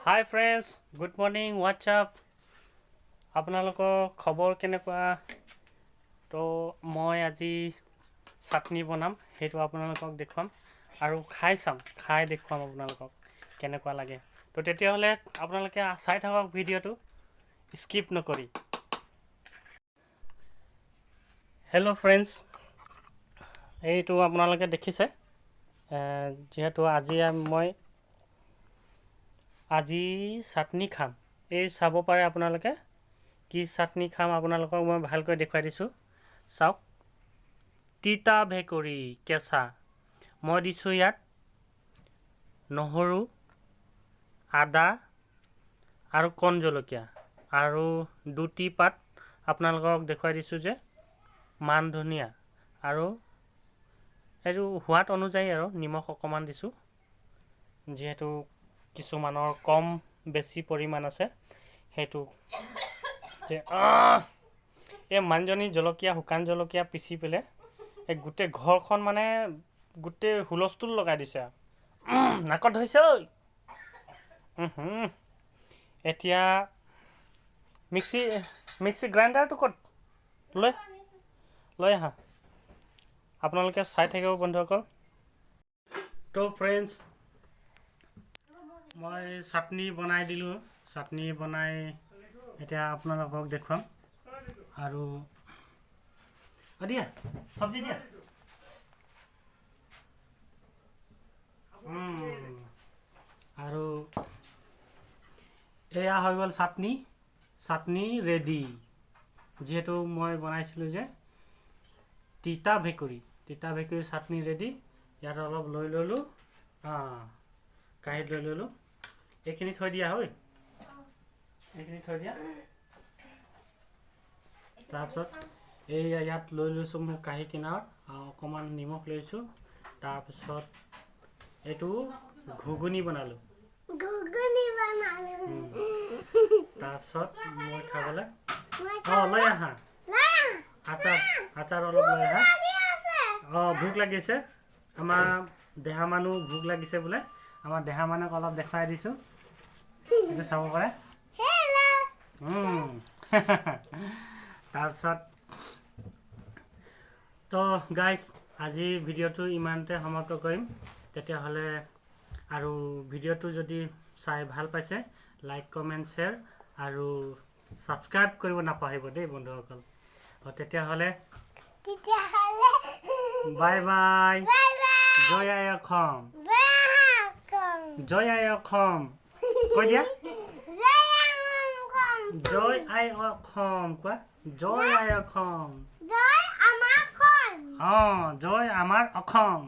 Hi friends, good morning, what's up? আপোনালোকৰ খবৰ কেনেকুৱা? তো মই আজি চাটনি বনাম, সেইটো আপোনালোকক দেখুৱাম আৰু খাই চাম, খাই দেখুৱাম আপোনালোকক কেনেকুৱা লাগে। তো তেতিয়াহ'লে আপোনালোকে চাই থাকক ভিডিঅ'টো স্কিপ নকৰি। হেল্ল' ফ্ৰেণ্ডছ, এইটো আপোনালোকে দেখিছে, যিহেতু আজি মই আজি চাটনি খাম। এই চাব পাৰে আপোনালোকে কি চাটনি খাম, আপোনালোকক মই ভালকৈ দেখুৱাই দিছোঁ। চাওক, তিতা ভেকুৰী কেঁচা। মই দিছোঁ ইয়াত নহৰু, আদা আৰু কণ জলকীয়া আৰু দুটি পাত। আপোনালোকক দেখুৱাই দিছোঁ যে মান ধনিয়া আৰু এইটো সোৱাদ অনুযায়ী আৰু নিমখ অকণমান দিছোঁ, যিহেতু কিছুমানৰ কম বেছি পৰিমাণ আছে সেইটো যে। এই মানুহজনী জলকীয়া, শুকান জলকীয়া পিচি পেলাই এই গোটেই ঘৰখন মানে গোটেই হুলস্থুল লগাই দিছে আৰু নাকত ধৰিছে ঐ। এতিয়া মিক্সি গ্ৰাইণ্ডাৰটো ক'ত লৈ লৈ আহা। আপোনালোকে চাই থাকিব বন্ধুসকল। তো ফ্ৰেণ্ডছ, মই চাটনি বনাই দিলোঁ। চাটনি বনাই এতিয়া আপোনালোকক দেখুৱাম। আৰু অঁ দিয়া, চব্জি দিয়া। আৰু এয়া হৈ গ'ল চাটনি, চাটনি ৰেডি। যিহেতু মই বনাইছিলোঁ যে তিতা ভেকুৰী, তিতা ভেকুৰী চাটনি ৰেডি। ইয়াত অলপ লৈ ল'লোঁ, কাঁহীত লৈ ল'লোঁ। এইখিনি থৈ দিয়া হয়, এইখিনি থৈ দিয়া। তাৰপিছত এই ইয়াত লৈ লৈছোঁ মোৰ কাঁহী কিনাৰত আৰু অকণমান নিমখ লৈছোঁ। তাৰপিছত এইটো ঘুগুনি বনালোঁ। ঘুগুনি বনালো। তাৰপিছত মই খাবলৈ মই অঁ, লৈ আহা। লৈ আহা। আচাৰ, আচাৰ অলপ লৈ আহা। লাগি আছে। অঁ, ভোক লাগিছে। আমাৰ দেহা মানুহ ভোক লাগিছে বোলে। আমাৰ দেহা মানুহক অলপ দেখুৱাই দিছোঁ, এইটো চাব পাৰে। হেল্ল'। তাৰপিছত তো গাইজ, আজিৰ ভিডিঅ'টো ইমানতে সমাপ্ত কৰিম তেতিয়াহ'লে। আৰু ভিডিঅ'টো যদি চাই ভাল পাইছে, লাইক, কমেণ্ট, শ্বেয়াৰ আৰু ছাবস্ক্ৰাইব কৰিব নাপাহৰিব দেই বন্ধুসকল। তেতিয়াহ'লে তেতিয়াহ'লে bye bye. Bye bye. Joy I Assam. Bye. Joy I Assam কৈ দিয়া। জয় অসম। জয় আই অসম কোৱা, জয় আই অসম। জয় আমাৰ খন। অঁ, জয় আমাৰ অসম।